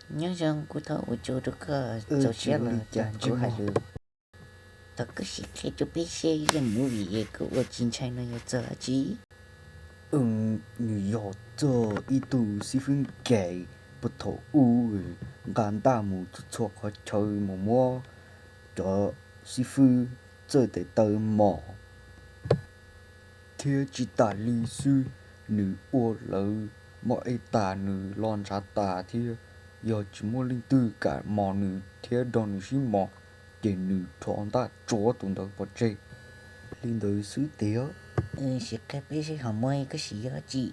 Nyob zoo, kuv thov ua tsaug rau koj txaus siab los nrog kuv hais lus. Thov koj sim qhia rau peb seb zaj movie es koj ua tsis ntshai no yog txog dab tsi? Nws yog txog ib tug xib fwb nkees puag thaum ub nqa ntaj mus txhua txhua qhov chaw mus muab cov xib fwb txawj tes taw mos. Thiab tsis tas li xwb, nws ua lawv mob ej tas nws los ntshav tas thiab. Yog tsis muaj leej twg kam mos nws thiab nrog nws sib mos, ces nws rho ntaj tsuav tus ntawd pov tseg. Li ntawd xwb tiag. Sim qhia peb seb hom mos koj siv yog dab tsi.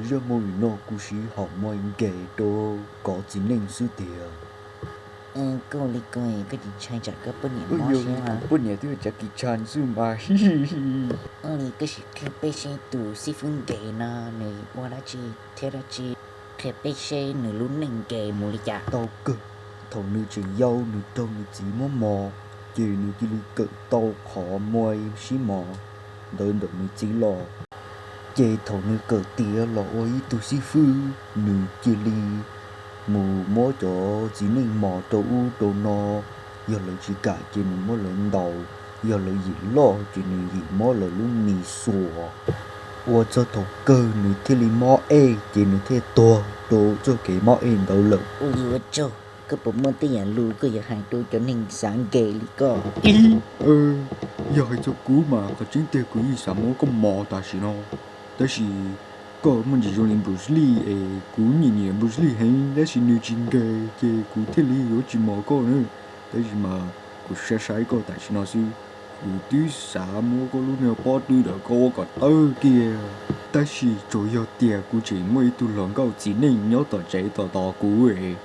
Zaj movie no kuv siv hom mos nkees rau kov txiv neej xwb tiag. Koj li ko koj tsis ntshai tsam koj poj niam mob siab? Kuv poj niam twb ua cav kis tshas xwb mas. Ua li koj sim qhia peb seb tus xib fwb nkees no nws ua dab tsi thiab dab tsi, qhia peb seb nws lub neej nkees mus li cas. Tau kawg, thaum nws tseem yau nws raug nws txiv muab mos, ces nws cia li kawm tau qhov muaj sib mos ntawd ntawm nws txiv los. Ces thaum nws kawm tiav los ua ib tug xib fwb, nws cia li mus muab cov txiv neej mos rau ub rau no. Yog lawv tsis kam ces nws muab lawv ntaus, yog lawv yim loj ces nws yim muab lawv lub mis xuas. Ua txog thaum kawg nws thiaj li mob ej, ces nws thiaj tuag rau txoj kev mob ej ntawd lawm. Ua li ua tsaug, koj puas muaj tej yam lus koj yuav hais rau cov neeg xav nkees li koj? Yog hais txog kuv mas qhov tseeb tiag kuv yeej xav muab koj mos tam sim no, tab sis koj muaj ntsis zoo li Bruce Lee es kuv nyiam nyiam Bruce Lee heev tab sis nws tsis nkees ces kuv thiaj li yuav tsis mos koj na. Tab sis mas kuv saib saib koj tam sim no xwb, kuv twb xav muab koj lub niag pob tw ntawm koj ua kom tawg kiag. Tab sis tsuas yog tias kuv tseem muaj ib tug hluas nkauj txiv neej nyob tom tsev tos tos kuv es,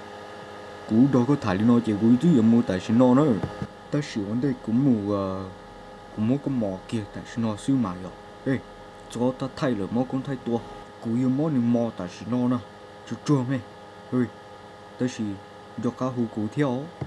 kuv nrog koj tham li no ces kuv twb yuav mus tam sim no na. Tab sis ua ntej kuv mus, kuv muab koj mos kiag tam sim no xwb mas yog. Txhob thaij lawm, mob koob thaij tua, kuv yuav muab nws mos tam sim no na. Tsuag tsuag me, tab sis nco qab hu kuv thiab os.